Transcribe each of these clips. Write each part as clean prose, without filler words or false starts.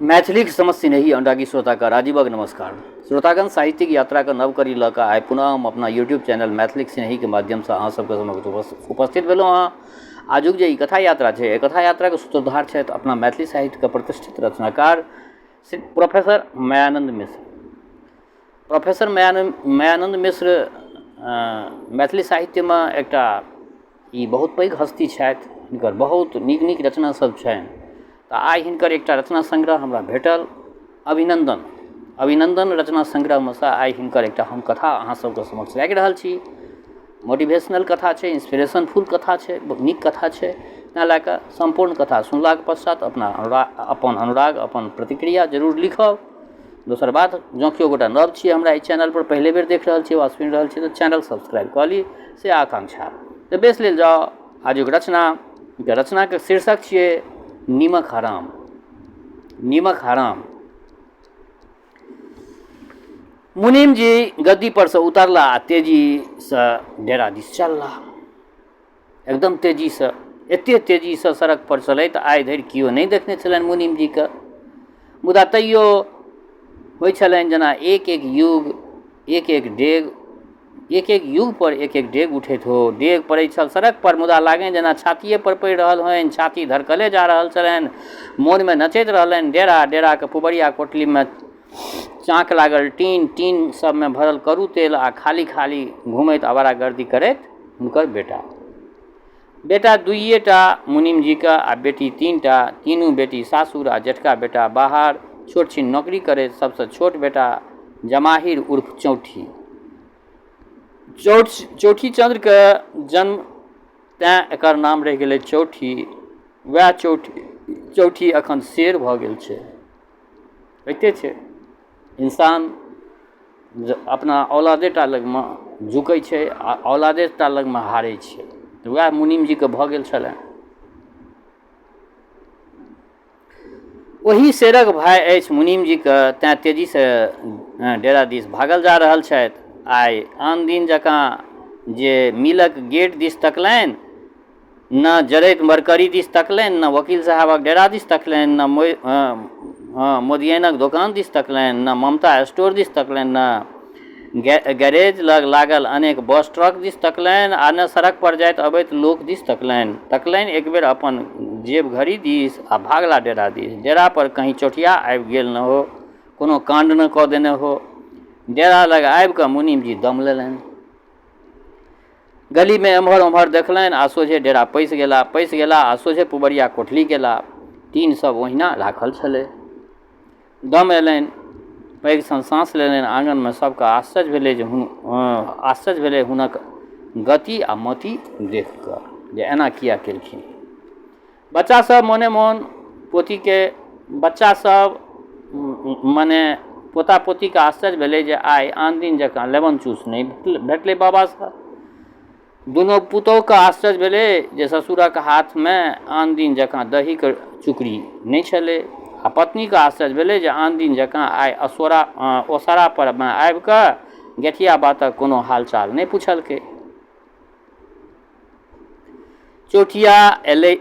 मैथिलीक समस्त स्नेही अनुरागी श्रोताके राजीवक नमस्कार। श्रोतागण, साहित्यिक यात्राके नव कड़ी लऽ कऽ आइ पुनः हम अपना यूट्यूब चैनल मैथिलीक स्नेहीके माध्यमसँ अहाँ सबके समक्ष उपस्थित भेलहुँ हँ। आजुक जे ई कथा यात्रा छै, एहि कथा यात्राके सूत्रधार छथि अपना मैथिली साहित्यके प्रतिष्ठित रचनाकार श्री प्रोफेसर मायानन्द मिश्र। प्रोफेसर मायानन्द मिश्र मैथिली साहित्यमे एकटा ई बहुत पैघ हस्ती छथि। हिनकर बहुत नीक नीक रचना सब छनि। तऽ आइ हिनकर एकटा रचना संग्रह हमरा भेटल, अभिनन्दन। अभिनन्दन रचना संग्रहमे सँ आइ हिनकर एकटा हम कथा अहाँ सबके समक्ष राखि रहल छी। मोटिवेशनल कथा छै, इंस्पिरेशन फुल कथा छै, बहुत नीक कथा छै। तैँ लए कऽ सम्पूर्ण कथा सुनलाके पश्चात अपना अनुराग, अपन अनुराग, अपन प्रतिक्रिया जरूर लिखब। दोसर बात, जँ केओ गोटा नव छी, हमरा एहि चैनलपर पहिले बेर देख रहल छी वा सुनि रहल छी, तऽ चैनल सब्सक्राइब कऽ ली, से आकांक्षा। तऽ बेस, लेल जाउ आजुक रचना। रचनाके शीर्षक छियै नीमक हराम। नीमक हराम। मुनीम जी गद्दी पर से उतरला आ तेजीसँ डेरा दिस चलला, एकदम तेजीसँ। एते तेजीसँ सड़क पर चलैत आइ धरि केओ नहि देखने छलनि मुनीम जीके। मुदा तैयो होइ छलनि जेना एक एक युग एक एक डेग, एक एक युग पर एक एक डेग उठैत हो। डेग पड़ैत छल सड़क पर, मुदा लागनि जेना छातिए पर पड़ि रहल होइन। छाती धड़कले जा रहल छलनि। मोनमे नचैत रहलनि डेरा, डेराके पुबरिया कोठलीमे चाँक लागल टीन, टीन सबमे भरल करू तेल आ खाली खाली घुमैत आवारागर्दी करैत हुनकर बेटा। बेटा दुइए टा मुनीम जीके आ बेटी 3 टा। तीनू बेटी सासुर आ जेठका बेटा बाहर छोट छिन नौकरी करैत। सबसँ छोट बेटा जमाहिर उर्फ चौठी। चौठी चन्द्रके जन्म, तैँ एकर नाम रहि गेलै चौठी। वएह चौठी, चौठी एखन शेर भऽ गेल छै। होइते छै, इंसान अपना औलादेटा लगमे झुकै छै आ औलादेटा लगमे हारै छै। तऽ वएह मुनीम जीके भऽ गेल छलनि। ओही शेरक भाय अछि मुनीम जीके, तैँ तेजीसँ डेरा दिस भागल जा रहल छथि। आइ आन दिन जकाँ जे मिलक गेट दिस तकलनि ने, जरैत मरकरी दिस तकलनि ने, वकील साहबक डेरा दिस तकलनि ने, मोदियाइनक दोकान दिस तकलनि ने, ममता स्टोर दिस तकलनि ने, गैरेज लग लागल अनेक बस ट्रक दिस तकलनि आ ने सड़क पर जाइत अबैत लोक दिस तकलनि। तकलनि एक बेर अपन जेब घड़ी दिस आ भागला डेरा दिस। डेरा पर कहीं चौठिया आबि गेल ने हो, कोनो काण्ड ने कऽ देने हो। डेरा लग आबि कऽ मुनीम जी दम लेलनि। गलीमे एम्हर ओम्हर देखलनि आ सोझे डेरा पैसि गेला। पैसि गेला आ सोझे पुबरिया कोठली गेला। टीन सब ओहिना राखल छलै। दम अयलनि, पैघ सन साँस लेलनि। आङनमे सबके आश्चर्य भेलै जे आश्चर्य भेलै हुनक गति आ मति देखि कऽ जे एना किया केलखिन। बच्चा सब मोने मोन पोतीके, बच्चा सब मने पोता पोतीके आश्चर्य भेलै जे आइ आन दिन जकाँ लेमन जूस नहि भेटलै बाबासँ। दुनू पुतोहुके आश्चर्य भेलै जे ससुरक हाथमे आन दिन जकाँ दहीके चुकड़ी नहि छलै। आ पत्नीके आश्चर्य भेलै जे आन दिन जकाँ आइ असोरा ओसारा परमे आबिकऽ गेठिया बातक कोनो हालचाल नहि पुछलकै। चौठिया एलै,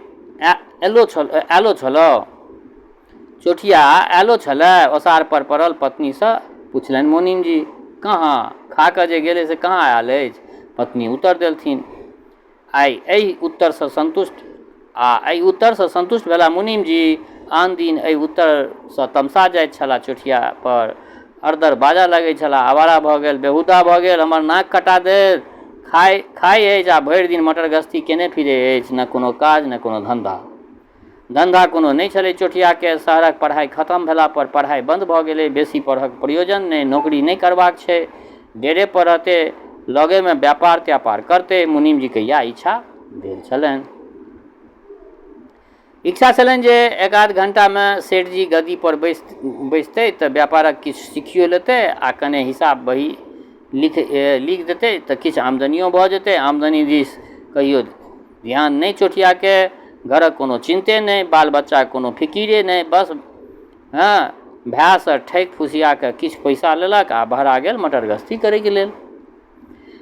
एलो छल, आयलो छलौ? चौठिया आयलो छलै? ओसार पर पड़ल पत्नीसँ पुछलनि मुनीम जी। कहाँ, खा कऽ जे गेलै से कहाँ आयल अछि, पत्नी उत्तर देलथिन। आइ एहि उत्तरसँ सन्तुष्ट आ एहि उत्तरसँ सन्तुष्ट भेला मुनीम जी। आन दिन एहि उत्तरसँ तमसा जाइत छलाह, चौठिया पर अरदर बाजऽ लगै छलाह, आवारा भऽ गेल, बेहुदा भऽ गेल, हमर नाक कटा देल, खाइ खाइ अछि आ भरि दिन मटरगश्ती केने फिरै अछि, ने कोनो काज ने कोनो धन्धा। धन्धा कोनो नहि छलै चौठियाके। शहरक पढ़ाइ खतम भेलापर पढ़ाइ बन्द भऽ गेलै। बेसी पढ़क प्रयोजन नहि, नौकरी नहि करबाक छै, डेरेपर रहतै, लगेमे व्यापार त्यापार करतै, मुनीम जीके इएह इच्छा भेल छलनि। इच्छा छलनि जे एक आध घण्टामे सेठजी गद्दीपर बैसतै तऽ व्यापारक किछु सिखियो लेतै आ कने हिसाब बही लिख लिख देतै तऽ किछु आमदनियो भऽ जेतै। आमदनी दिस कहियो ध्यान नहि चौठियाके। घरक कोनो चिन्ते नहि, बाल बच्चाके कोनो फिकिरे नहि। बस हँ, भायसँ ठकि फुसिया कऽ किछु पैसा लेलक आ बहरा गेल मटरगश्ती करैके लेल।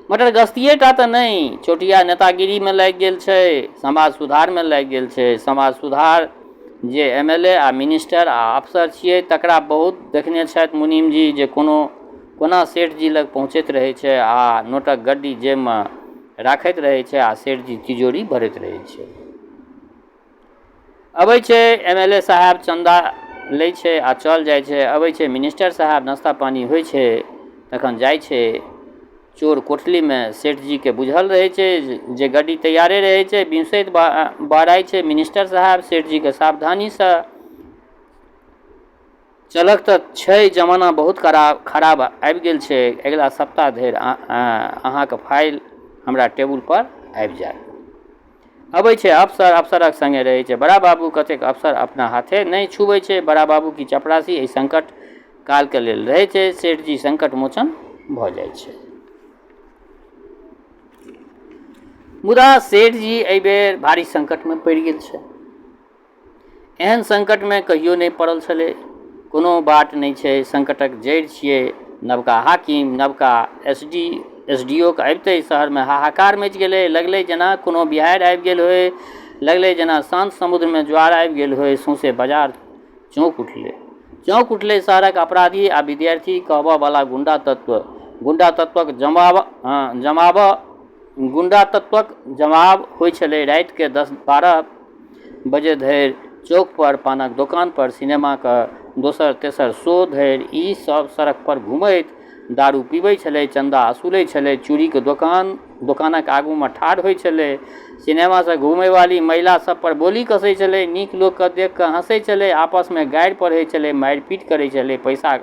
मटरगश्तिए टा तऽ नहि, चौठिया नेतागिरीमे लागि गेल छै, समाज सुधारमे लागि गेल छै। समाज सुधार जे एम एल ए आ मिनिस्टर आ अफसर छियै तकरा बहुत देखने छथि मुनीमजी जे कोनो कोना सेठजी लग पहुँचैत रहै छै आ नोटक गड्डी जेबमे राखैत रहै छै आ सेठजी तिजोरी भरैत रहै छै। अबै छै एम एल ए साहब, चन्दा लै छै आ चल जाइ छै। अबै छै मिनिस्टर साहब, नाश्ता पानी होइ छै तखन जाइ छै। चोर कोठलीमे सेठजीके बुझल रहै छै जे गड्डी तैयारे रहै छै। बिहुँसैत बहराइ छै मिनिस्टर साहब। सेठजीके सावधानीसँ चलक तऽ छै, जमाना बहुत खराब आबि गेल छै। अगिला सप्ताह धरि अहाँके फाइल हमरा टेबुलपर आबि जायत। अबै छै अफसर, अफसरक सङ्गे रहै छै बड़ा बाबू। कतेक अफसर अपना हाथे नहि छुबै छै बड़ा बाबू की चपरासी एहि संकट कालके लेल रहै छै। सेठजी संकट मोचन भऽ जाइ छै। मुदा सेठजी एहिबेर भारी संकटमे पड़ि गेल छै। एहन संकटमे कहियो नहि पड़ल छलै। कोनो बाट नहि छै। संकटक जड़ि छियै नवका हाकिम, नवका एस डी ओ के अबिते शहरमे हाहाकार मचि गेलै। लगलै जेना कोनो बिहाड़ि आबि गेल होइ, लगलै जेना शान्त समुद्रमे ज्वार आबि गेल होइ। सौंसे बाजार चौंक उठलै। चौंक उठलै शहरक अपराधी आ विद्यार्थी कहबऽवला गुंडा तत्व। गुंडा तत्वक जमाव जमाव गुंडा तत्वक जमाव होइ छलै रातिके 10-12 बजे धरि चौकपर, पानक दोकानपर, सिनेमाक दोसर तेसर शो धरि ई सब सड़कपर घुमैत दारू पीबै छलै, चन्दा असूलै छलै, चूड़ीके दोकानक आगूमे ठाढ़ होइ छलै, सिनेमासँ घुमैवाली महिला सबपर बोली कसै छलै, नीक लोकके देखिकऽ हँसै छलै, आपसमे गारि पढ़ै छलै, मारि पीट करै छलै, पैसा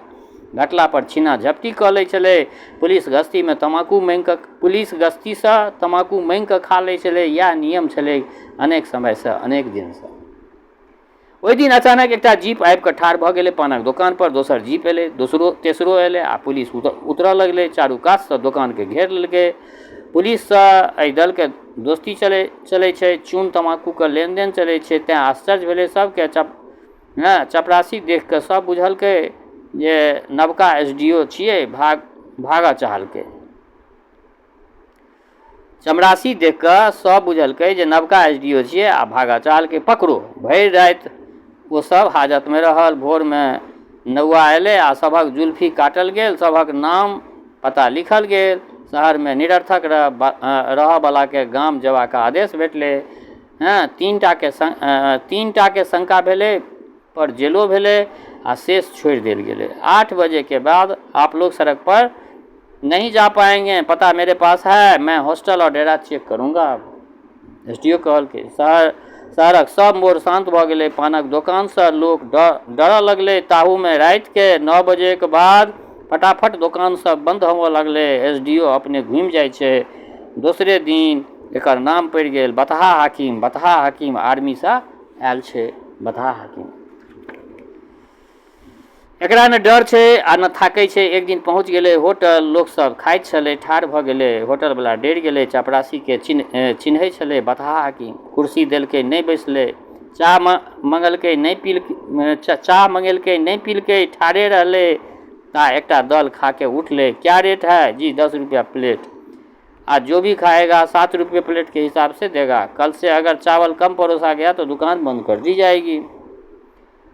घटलापर छीना झपटी कऽ लै छलै, पुलिस गस्तीमे तमाकू माँगिकऽ पुलिस गस्तीसँ तमाकू माँगिकऽ खा लै छलै। इएह नियम छलै अनेक समयसँ, अनेक दिनसँ। ओहि दिन अचानक एकटा जीप आबिकऽ ठाढ़ भऽ गेलै पानक दोकानपर। दोसर जीप एलै, दोसरो तेसरो एलै आ पुलिस उतरऽ लगलै। चारू कातसँ दोकानके घेर लेलकै। पुलिससँ एहि दलके दोस्ती चलै चलै छै, चून तमाकूके लेनदेन चलै छै, तेँ आश्चर्य भेलै सबके। चपरासी देखिकऽ सब बुझलकै जे नवका एस डी ओ छियै, भागऽ चाहलकै। चमरासी देख कऽ सब बुझलकै जे नवका एस डी ओ छियै आ भागऽ चाहलकै, पकड़ो। भरि राति ओ सब हाजतमे रहल। भोरमे नौआ एलै आ सभक जुल्फी काटल गेल, सभक नाम पता लिखल गेल। शहरमे निरर्थक रहऽवलाके गाम जेबाक आदेश भेटलै। तीनटाके शंका भेलै पर जेलो भेलै आ शेष छोड़ि देल गेलै। 8 बजेके बाद आप लोग सड़क पर नहीं जा पाएंगे, पता मेरे पास है, मैं हॉस्टल और डेरा चेक करूँगा। एस डी ओ कहलकै। शहरक सब मोड़ शान्त भऽ गेलै। पानक दोकानसँ लोक डरऽ लगलै। ताहूमे रातिके 9 बजेके बाद फटाफट दोकान सब बन्द होमऽ लगलै। एस डी ओ अपने घुमि जाइ छै। दोसरे दिन एकर नाम पड़ि गेल बतहा हाकिम। बतहा हाकिम आर्मीसँ आयल छै। बतहा हाकिम। एकरा ने डर छै आ ने थाकै छै। एक दिन पहुँच गेलै होटल, लोकसभ खाइत छलै, ठाढ़ भऽ गेलै। होटलवला डरि गेलै, चपरासीके चिन्है छलै बतहा हाकिम। कुर्सी देलकै, नहि बैसलै। चाह मङ्गलकै, नहि पीलकै। चाह मङ्गेलकै, नहि पीलकै, ठाढ़े रहलै। ता एकटा दल खाके उठलै। क्या रेट है जी? 10 रुपया प्लेट। आ जो भी खाएगा 7 रुपये प्लेट के हिसाब से देगा। कल से अगर चावल कम परोसा गया तो दुकान बंद कर दी जाएगी।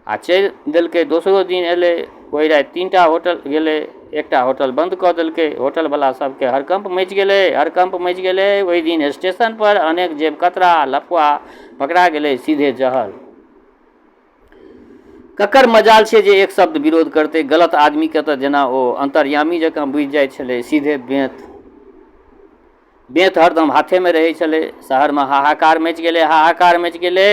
आ चलि देलकै। दोसरो दिन एलै। ओहि राति 3टा होटल गेलै, एकटा होटल बन्द कऽ देलकै। होटलवला सबके हड़कम्प मचि गेलै, हड़कम्प मचि गेलै। ओहि दिन स्टेशन पर अनेक जेब कतरा लफुआ पकड़ा गेलै, सीधे जहल। ककर मजाल छै जे एक शब्द विरोध करतै? गलत आदमीके तऽ जेना ओ अन्तर्यामी जकाँ बुझि जाइ छलै। सीधे बेंत बेंत हरदम हाथेमे रहै छलै। शहरमे हाहाकार मचि गेलै, हाहाकार मचि गेलै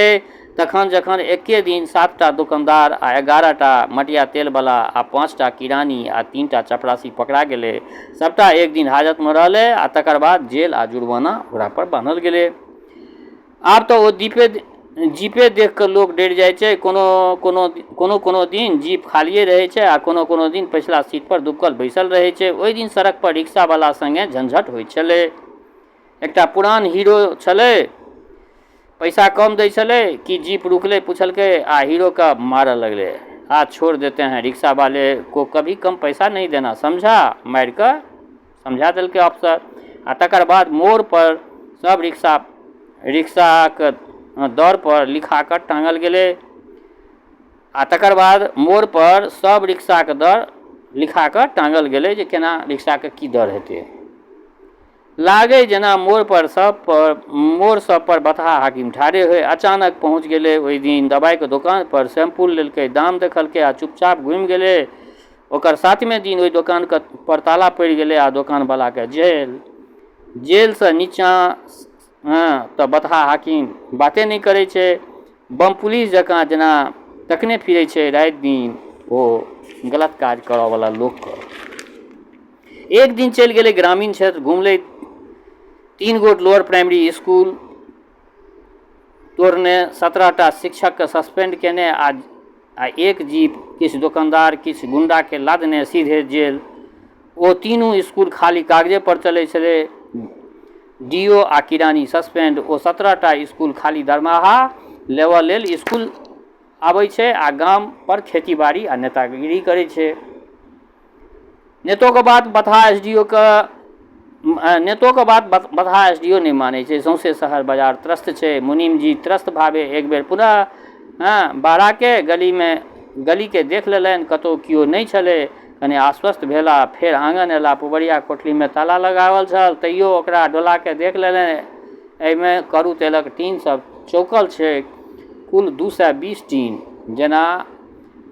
तखन जखन एके दिन 7टा दोकानदार आ 11टा मटिया तेलवला आ 5टा किरानी आ 3टा चपरासी पकड़ा गेलै। सबटा एक दिन हाजतमे रहलै आ तकर बाद जेल आ जुर्माना ओकरा पर बान्हल गेलै। आब तऽ ओ जीपे देख कऽ लोक डरि जाइ छै। कोनो कोनो कोनो कोनो दिन जीप खालिए रहै छै आ कोनो कोनो दिन पछिला सीटपर दुबकल बैसल रहै छै। ओहि दिन सड़कपर रिक्शावला सङ्गे झंझट होइ छलै। एकटा पुरान हीरो छलै, पैसा कम दै छलै कि जीप रुकलै, पुछलकै आ हीरोके मारऽ लगलै। आ छोड़ देते हैं, रिक्शा वाले को कभी कम पैसा नहीं देना, समझा? मारि कऽ समझा देलकै अफसर। आ तकर बाद मोड़पर सब रिक्शाके दरपर लिखा कऽ टाँगल गेलै। आ तकर बाद मोड़पर सब रिक्शाके दर लिखा कऽ टाँगल गेलै जे केना रिक्शाके की दर हेतै। लागै जेना मोड़पर सबपर मोड़ सबपर बतहा हाकिम ठाढ़े होइ। अचानक पहुँच गेलै ओहि दिन दबाइके दोकानपर शैम्पूल लेलकै, दाम देखलकै आ चुपचाप घुमि गेलै। ओकर सातमे दिन ओहि दोकानके पर ताला पड़ि गेलै आ दोकानवलाके जेल। जेलसँ नीचाँ हँ तऽ बतहा हाकिम बाते नहि करै छै। बम पुलिस जकाँ जेना तकने फिरै छै राति दिन ओ गलत काज करऽवला लोकके। एक दिन चलि गेलै ग्रामीण क्षेत्र घुमलै, 3 गोट लोअर प्राइमरी इसकुल तोड़ने, 17टा शिक्षकके सस्पेंड केने आ एक जीप किछु दोकानदार किछु गुण्डाके लादने सीधे जेल। ओ तीनू इसकुल खाली कागजे पर चलै छलै। डी ओ आ किरानी सस्पेंड। ओ 17टा इसकुल खाली दरमाहा लेबऽ लेल इसकुल आबै छै आ गाम पर खेती बाड़ी आ नेतागिरी करै छै। नेतोके बात बतहा एस डी ओ के, नेतोके बात बतहा एस डी ओ नहि मानै छै। सौंसे शहर बाजार त्रस्त छै। मुनीम जी त्रस्त भावे एक बेर पुनः हँ बाराके गलीमे गलीके देख लेलनि। कतहु केओ नहि छलै। कने आश्वस्त भेला। फेर आङन अयला। पुबरिया कोठलीमे ताला लगाओल छल, तैयो ओकरा डोलाके देख लेलनि। एहिमे करू तेलक टीन सब चौकल छै, कुल 220 टीन। जेना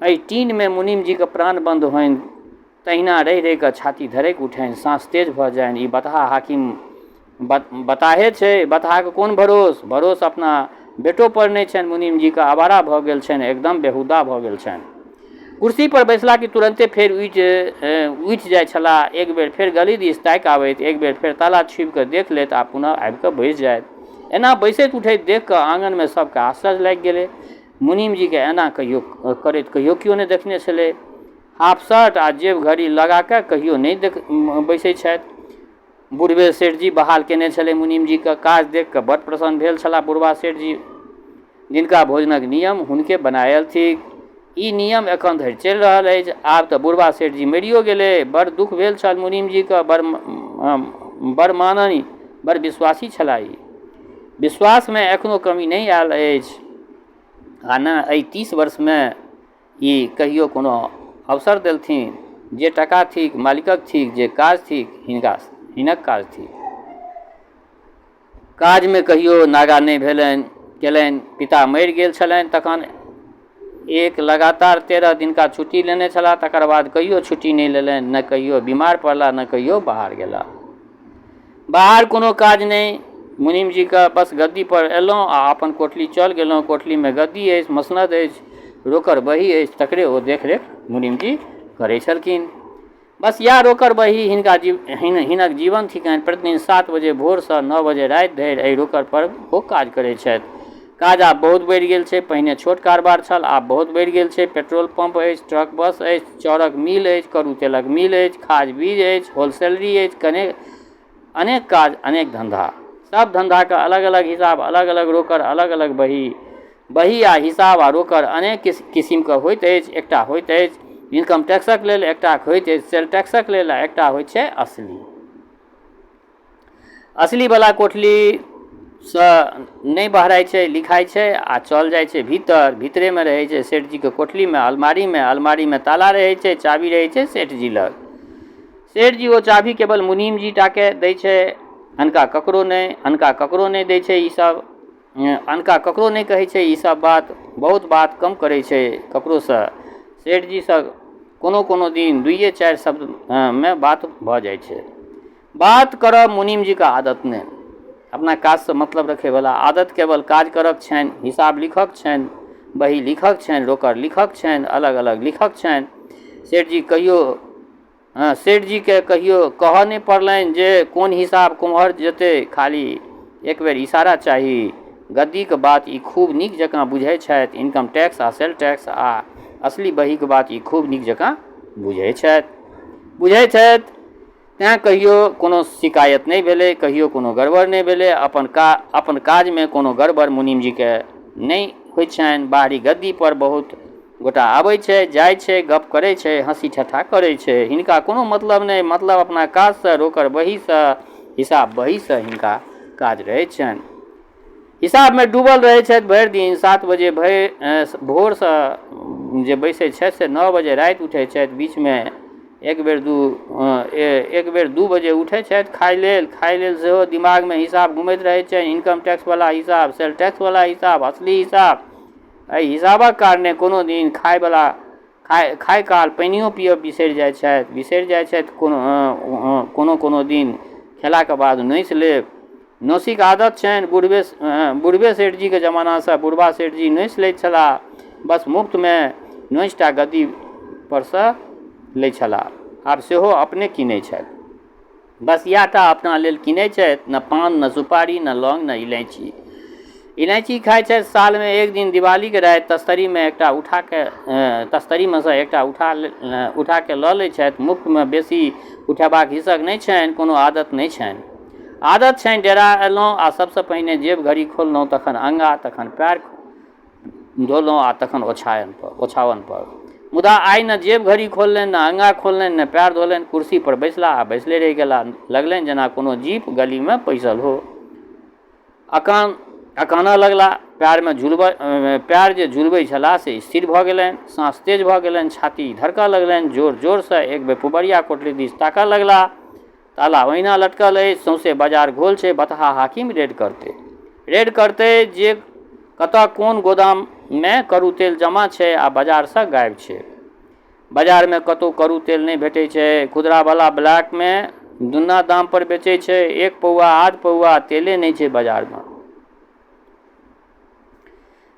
एहि टीनमे मुनीम जीके प्राण बन्द होइन तहिना रहि रहि कऽ छाती धड़कि उठनि, साँस तेज भऽ जानि। ई बतहा हाकिम बताहे छै, बतहाके कोन भरोस? भरोस अपना बेटोपर नहि छनि मुनीम जीके। आवारा भऽ गेल छनि, एकदम बेहुदा भऽ गेल छनि। कुर्सीपर बैसला कि तुरन्ते फेर उठि जाइ छलाह। एक बेर फेर गली दिस ताकि आबैत, एक बेर फेर ताला छुबि कऽ देख लैत आ पुनः आबि कऽ बैसि जाइत। एना बैसैत उठैत देखि कऽ आङनमे सभके आश्चर्य लागि गेलै। मुनीम जीके एना कहियो करैत कहियो केओ नहि देखने छलै। हाफ शर्ट आ जेब घड़ी लगा कऽ कहियो नहि देख बैसै छथि। बुढ़बे सेठजी बहाल केने छलै मुनीम जीके। काज देखि कऽ बड्ड प्रसन्न भेल छलाह बुढ़बा सेठजी। जिनका भोजनक नियम हुनके बनायल थिक। ई नियम एखन धरि चलि रहल अछि। आब तऽ बुढ़बा सेठजी मरियो गेलै। बड़ दुःख भेल छल मुनीम जीके। बड़ माननि, बड़ विश्वासी छलाह ई। विश्वासमे एखनो कमी नहि आयल अछि आ ने एहि 30 वर्षमे ई कहियो कोनो अवसर देलथिन। जे टाका थिक मालिकक थिक, जे काज थिक हिनका हिनक काज थिक। काजमे कहियो नागा नहि भेलनि केलनि। पिता मरि गेल छलनि तखन एक लगातार 13 दिनका छुट्टी लेने छलाह। तकर बाद कहियो छुट्टी नहि लेलनि, ने कहियो बीमार पड़ला, ने कहियो बाहर गेला। बाहर कोनो काज नहि मुनीम जीके, बस गद्दीपर अयलहुँ आ अपन कोठली चल गेलहुँ। कोठलीमे गद्दी अछि, मसनद अछि, रोकड़ बही अछि, तकरे ओ देखरेख मुनीम जी करै छलखिन। बस इएह रोकड़ बही हिनका जीव हिनक जीवन थिकनि। प्रतिदिन 7 बजे भोरसँ 9 बजे राति धरि एहि रोकड़पर ओ काज करै छथि। काज आब बहुत बढ़ि गेल छै। पहिने छोट कारोबार छल, आब बहुत बढ़ि गेल छै। पेट्रोल पम्प अछि, ट्रक बस अछि, चाउरक मिल अछि, करू तेलक मिल अछि, खाद बीज अछि, होलसेलरी अछि, कने अनेक काज, अनेक धन्धा। सब धन्धाके अलग अलग हिसाब, अलग अलग रोकड़, अलग अलग बही। बही आ हिसाब आ रोकड़ अनेक किसिमके होइत अछि। एकटा होइत अछि इनकम टैक्सक लेल, एकटा होइत अछि सेल टैक्सक लेल आ एकटा होइत छै असली। असलीवला कोठलीसँ नहि बहराइ छै, लिखाइ छै आ चल जाइ छै भीतर। भीतरेमे रहै छै सेठजीके कोठलीमे, अलमारीमे। अलमारीमे ताला रहै छै, चाभी रहै छै सेठजी लग। सेठजी ओ चाभी केवल मुनीम जी टाके दै छै, अनका ककरो नहि, अनका ककरो नहि दै छै ईसब, अनका ककरो नहि कहै छै ईसब बात। बहुत बात कम करै छै ककरोसँ। सेठजीसँ कोनो कोनो दिन 2-4 शब्दमे बात भऽ जाइ छै। बात करब मुनीम जीके आदत नहि। अपना काजसँ मतलब रखैवला आदत केवल काज करक छनि, हिसाब लिखक छनि, बही लिखक छनि, रोकड़ लिखक छनि, अलग अलग लिखक छनि। सेठजी कहियो हँ सेठजीके कहियो कहऽ नहि पड़लनि जे कोन हिसाब कोम्हर जेतै, खाली एक बेर इशारा चाही। गद्दीके बात ई खूब नीक जकाँ बुझै छथि। इनकम टैक्स आ सेल टैक्स आ असली बहीके बात ई खूब नीक जकाँ बुझै छथि। बुझै छथि तैँ कहियो कोनो शिकायत नहि भेलै, कहियो कोनो गड़बड़ नहि भेलै। अपन काजमे कोनो गड़बड़ मुनीम जीके नहि होइ छनि। बाहरी गद्दीपर बहुत गोटा आबै छै, जाइ छै, गप करै छै, हँसी ठट्ठा करै छै, हिनका कोनो मतलब नहि। मतलब अपना काजसँ, रोकड़ बहीसँ, हिसाब बहीसँ हिनका काज रहै छनि। हिसाबमे डूबल रहै छथि भरि दिन। 7 बजे भोरसँ जे बैसै छथि से 9 बजे राति उठै छथि। बीचमे एक बेर दू एक बेर 2 बजे उठै छथि खाइ लेल। खाइ लेल सेहो दिमागमे हिसाब घुमैत रहै छनि, इनकम टैक्सवला हिसाब, सेल टैक्सवला हिसाब, असली हिसाब। एहि हिसाबक कारणे कोनो दिन खाइवला खाइ खाइ काल पानिओ पियब बिसरि जाइ छथि, बिसरि जाइ छथि। कोनो कोनो कोनो दिन खेलाके बाद नोसि लेब, नोसिके आदत छनि बुढ़बे बुढ़बे सेठजीके जमानासँ। बुढ़बा सेठजी नोसि लैत छलाह, बस मुफ्तमे नोसिटा गद्दीपरसँ लै छलाह। आब सेहो अपने कीनै छथि। बस इएह टा अपना लेल कीनै छथि, ने पान, ने सुपारी, ने लौंग, ने इलायची। इलायची खाइ छथि सालमे एक दिन, दिवालीके राति तस्तरीमे एकटा उठाके तस्तरीमे सँ एकटा उठा उठाके लऽ लै छथि मुफ्तमे। बेसी उठेबाक हिस्सक नहि छनि, कोनो आदत नहि छनि। आदत छनि डेरा अयलहुँ आ सबसँ पहिने जेब घड़ी खोललहुँ, तखन अङ्गा, तखन पएर धोलहुँ आ तखन ओछायनपर ओछाओनपर। मुदा आइ ने जेब घड़ी खोललनि, ने अङ्गा खोललनि, ने पएर धोलनि। कुर्सीपर बैसला आ बैसले रहि गेला। लगलनि जेना कोनो जीप गलीमे पैसल हो। अकान अकानऽ लगला। पएरमे झुलबै पएर जे झुलबै छलाह से स्थिर भऽ गेलनि। साँस तेज भऽ गेलनि, छाती धड़कऽ लगलनि जोर जोरसँ। एक बेर पुबरिया कोठली दिस ताकऽ लगला। ताला ओहिना लटकल अछि। सौँसे बाजार घोल छै। बतहा हाकिम रेड करतै, रेड करतै जे कतऽ कोन गोदाममे करू तेल जमा छै आ बाजारसँ गायब छै। बाजारमे कतहु करू तेल नहि भेटै छै। खुदरावला ब्लैकमे दुन्ना दामपर बेचै छै, एक पौआ, आध पौआ। तेले नहि छै बाजारमे,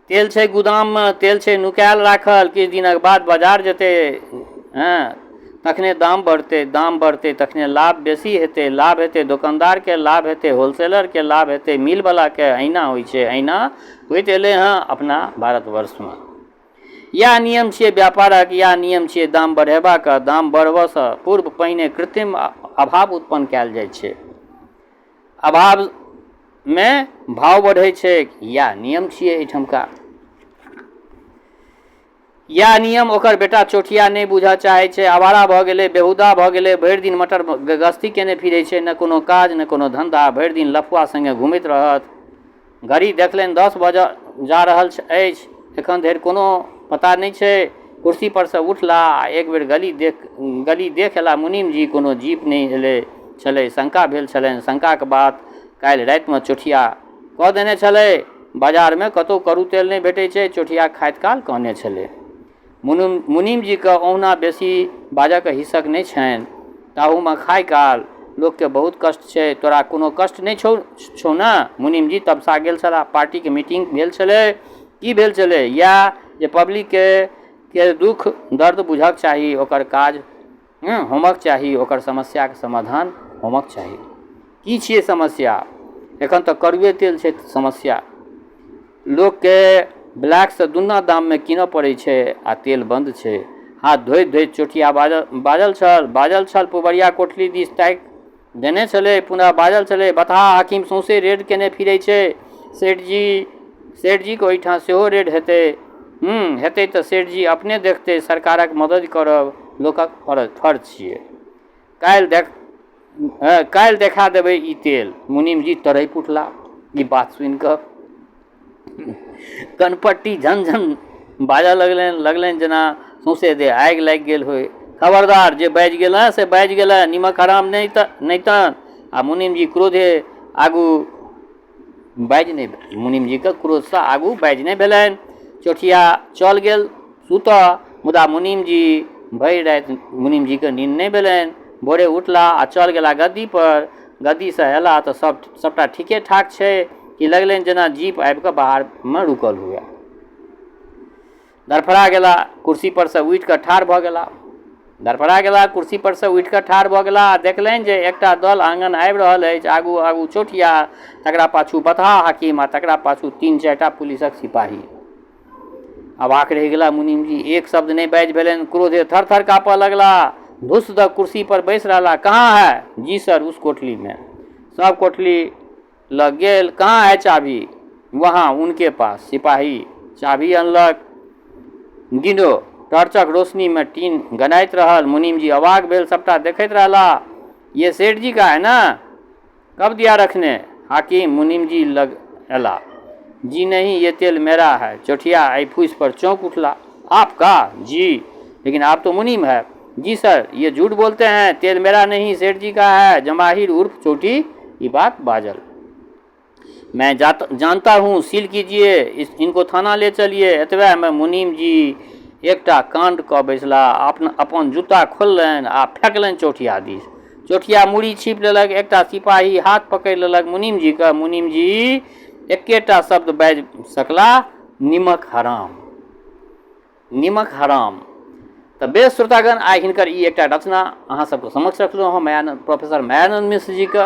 तेल छै गोदाममे, तेल छै नुकायल राखल। किछु दिनक बाद बाजार जेतै, हँ, तखने दाम बढ़तै। दाम बढ़तै तखने लाभ बेसी हेतै। लाभ हेतै दोकानदारके, लाभ हेतै होलसेलरके, लाभ हेतै मिलवलाके। अहिना होइ छै, अहिना होइत एलै हँ अपना भारतवर्षमे। इएह नियम छियै व्यापारक, इएह नियम छियै दाम बढ़ेबाक। दाम बढ़बऽसँ पूर्व पहिने कृत्रिम अभाव उत्पन्न कयल जाइ छै, अभावमे भाव बढ़ै छै। इएह नियम छियै एहिठमका, इएह नियम। ओकर बेटा चौठिया नहि बुझऽ चाहै छै। आवारा भऽ गेलै, बेहुदा भऽ गेलै। भरि दिन मटर गस्ती केने फिरै छै, ने कोनो काज, ने कोनो धन्धा। भरि दिन लफुआ सङ्गे घुमैत रहत। घड़ी देखलनि, 10 बजऽ जा रहल अछि, एखन धरि कोनो पता नहि छै। कुर्सीपरसँ उठला आ एक बेर गली देख गली देख अयला मुनीमजी। कोनो जीप नहि एलै छलै। शङ्का भेल छलनि। शङ्काके बात काल्हि रातिमे चौठिया कऽ देने छलै। बाजारमे कतहु करू तेल नहि भेटै छै, चौठिया खाइत काल कहने छलै। मुनिम मुनीमजीके ओहुना बेसी बाजऽके हिस्सक नहि छनि, ताहूमे खाइ काल लोकके बहुत कष्ट छै। तोरा कोनो कष्ट नहि छौ छौ ने? मुनीमजी तमसा गेल छलाह। पार्टीके मीटिंग भेल छलै। की भेल छलै? इएह जे पब्लिकके के दुःख दर्द बुझऽके चाही, ओकर काज होमक चाही, ओकर समस्याके समाधान होमक चाही। की छियै समस्या? एखन तऽ करुए तेल छै समस्या। लोकके ब्लैकसँ दुन्ना दाममे कीनऽ पड़ै छै आ तेल बन्द छै। हाथ धोइत धोइत चोटिया बाजल बाजल छल बाजल छल पुबरिया कोठली दिस ताकि देने छलै। पुनः बाजल छलै, बतहा हाकिम सौँसे रेड केने फिरै छै। सेठजी सेठजीके ओहिठाम सेहो रेड हेतै। हेतै तऽ सेठजी अपने देखतै। सरकारक मदति करब लोकक फर्ज फर्ज छियै। काल्हि देख काल्हि देखा देबै ई तेल। मुनीमजी तड़पि उठला ई बात सुनिकऽ। कनपट्टी झन झन बाजऽ लगलनि। लगलनि जेना सौँसे देह आगि लागि गेल होइ। खबरदार जे बाजि गेलनि से बाजि गेलनि, निमक हराम नहि तऽ नहि तऽ। आ मुनीमजी क्रोधे आगू बाजि नहि मुनीमजीके क्रोधसँ आगू बाजि नहि भेलनि। चौठिया चल गेल सुतऽ, मुदा मुनीमजी भरि राति मुनीमजीके नींद नहि भेलनि। भोरे उठला आ चल गेला गद्दीपर। गद्दीसँ अयला तऽ सब सबटा ठीके ठाक छै कि लगलनि जेना जीप आबिकऽ बाहरमे रुकल हुए। धड़फड़ा गेला, कुर्सीपरसँ उठिकऽ ठाढ़ भऽ गेला। धड़फड़ा गेला, कुर्सीपरसँ उठिकऽ ठाढ़ भऽ गेला आ देखलनि जे एकटा दल आङ्गन आबि रहल अछि। आगू आगू चौठिया, तकरा पाछू बतहा हाकिम आ तकरा पाछू 3-4 टा पुलिसक सिपाही। अवाक रहि गेला मुनीमजी। एक शब्द नहि बाजि भेलनि। क्रोधे थर थर काँपऽ लगला। धुस दऽ कुर्सीपर बैस रहला। कहाँ है? जी सर, उस कोठलीमे। सब कोठली लग गेल। कहाँ है चाभी? वहाँ उनके पास। सिपाही चाभी अनलक। गिनो। टॉर्चक रोशनीमे टीन गनाइत रहल। मुनीमजी अवाक भेल सबटा देखैत रहला। ये सेठ जी का है ना? कब दिया रखने? हाकिम मुनीमजी लग अयला। जी नहीं, ये तेल मेरा है। चौठिया एहि फूसि पर चौंक उठला। आपका? जी। लेकिन आप तो मुनीम है। जी सर, ये झूठ बोलते हैं, तेल मेरा नहीं सेठ जी का है। जमाहिर उर्फ चोटी ई बात बाजल। मैं जानता हूँ, सील कीजिए, इनको थाना ले चलिए। एतबेमे मुनीम जी एकटा काण्ड कऽ बैसलाह। अपन जूता खोललनि आ फेकलनि चौठिया दिस। चौठिया मूड़ी छीपि लेलक। एकटा सिपाही हाथ पकड़ि लेलक मुनीम जीके। मुनीम जी एकेटा शब्द बाजि सकलाह, निमक हराम। निमक हराम। तऽ बेस श्रोतागण, आइ हिनकर ई एकटा रचना अहाँ सबके समक्ष रखलहुँ हँ, मायानन्द, प्रोफेसर मायानन्द मिश्र जीके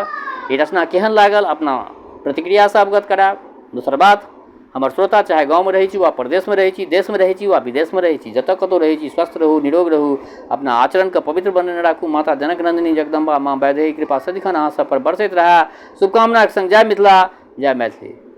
ई रचना केहन लागल, अपना प्रतिक्रियासँ अवगत करायब। दोसर बात, हमर श्रोता चाहे गाँवमे रहै छी वा परदेशमे रहै छी, देशमे रहै छी वा विदेशमे रहै छी, जतऽ कतौ रहै छी, स्वस्थ रहू, निरोग रहू, अपना आचरणके पवित्र बनेने राखू। माता जनक नन्दिनी जगदम्बा माँ वैदेही कृपा सदिखन अहाँ सब पर बरसैत रहए, शुभकामनाके सङ्ग जय मिथिला, जय मैथिली।